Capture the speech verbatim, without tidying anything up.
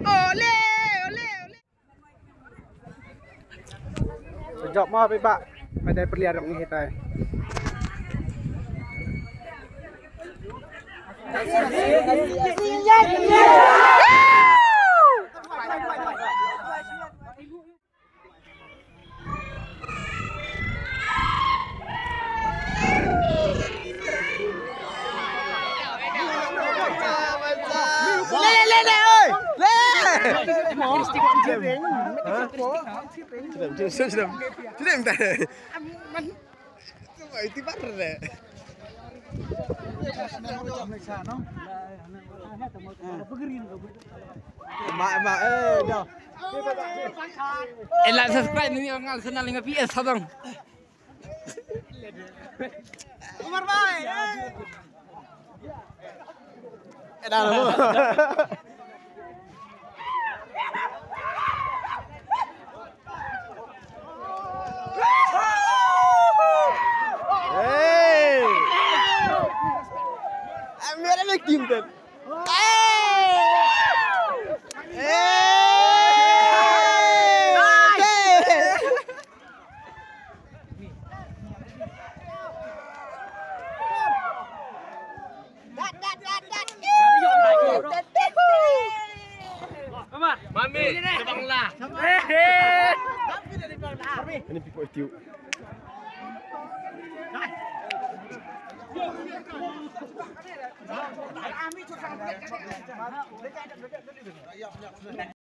Ole, ole, ole. Jop ma ba ba. Pada perliar ngi hitai. Mak, mak, eh, dah. Eh, like, subscribe ni orang kenal dengan P S Sabang. Umar Bai, eh. Eh, dah, dah. Hey! I'm very like Clinton. Hey! Hey! Mami, Bangla. Ini piko itu.